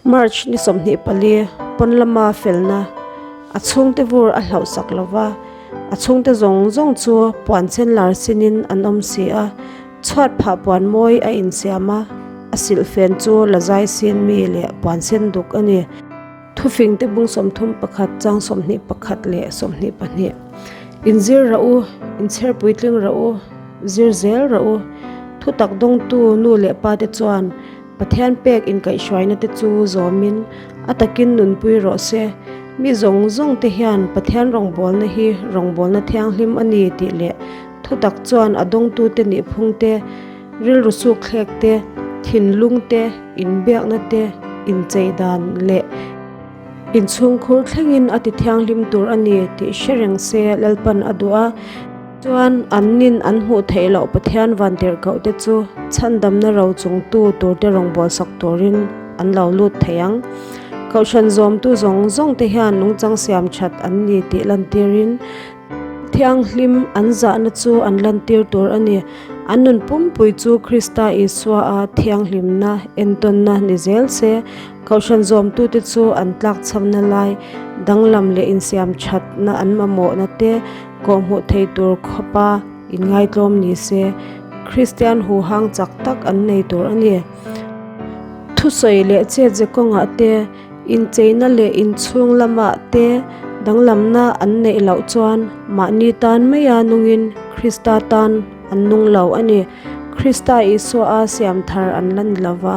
March ni 24, pawn lama felna, a chhungte vur a hlauhsak lo va, a chhungte zawng zawng chu puan sen lar sinin an awm si a, chhuat phah puan mawi a insiam a, a silhfen chu la zai sin mi leh puan sen duk a ni. Thufingte bung 31 chang 21 leh 22. Inzir rah u, inchher puitling rah u, zir zel rah u. Thutak dawngtu nu leh pa te chuan Pathian pek inkaihhruaina te chu zawmin a takin nunpui rawh se. Mi zawng zawng te hian Pathian rawngbawlna hi rawngbawlna thianghlim a ni tih leh thutak chuan a dawngtute nihphung te, rilru sukthlek te, thinlung te, inbiakna te, inchei dan leh inchhungkhur thlengin a ti thianghlim tur a ni tih hre reng se Lalpan a duh a. Chuan an nin an hmuh theih loh Pathian vantirhkoh te chu chhandamna ro chungtu turte rawngbawlsak turin an lo lut thei ang. Kohhran zawmtu zawng zawng te hian nungchang siam that an ni tih lantirin thianghlim an zahna chu an lantir tur a ni. An nun pumpui chu Krista Isua a thianghlimna entawnna ni zel se, Kohhran zawmtute chu an tlakchhamna lai danglam leh insiam thatna an mamawhna te kawhhmuh thei tur khawpa inngaitlawm ni se, Kristian huhang chak tak an nei tur a ni. Thusawi leh chetze kawngah te, incheina leh inchhung lamah te danglamna an neih loh chuan mahni tan maia nungin Krista tan an nung lo a ni. Krista Isua a siam thar an la ni lova,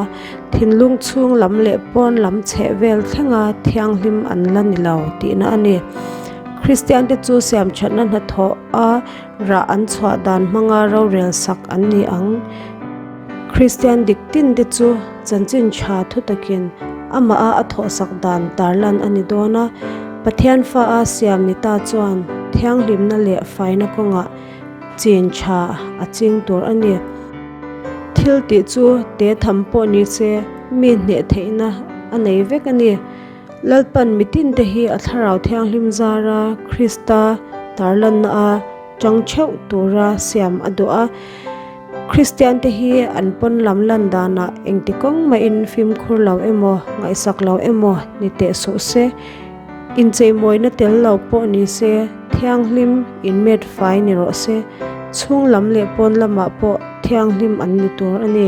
thinlung chhung lam leh pawn lam chheh vel thlenga thianghlim an la ni lo tihna a ni. Kristiante chu siamthatna hnathawh a rah an chhuah dan hmanga rorel sak an ni ang. Kristian dik tin te chu chanchin tha thutakin amah a a thawhsak dan tarlan a ni dawn a, Pathian fa a siam ni ta chuan thianghlimna leh faina kawngah chin tha a ching tur a ni. Thil tih chu te tham pawh ni se mi hneh theihna a nei vek a ni. Lalpan mitin te hi a thlarau thianghlim zara Krista tarlanna a chang theuh tura siam a duh a. Kristian te hi an pawn lam lan danah engti kawng mahin fimkhur lo emaw ngaihsak lo emaw ni teh suh se. Incheimawina tel lo pawh ni se thianghlim inmet fai ni rawh se. Chhung lam leh pawn lamah pawh thianghlim an ni tur a ni.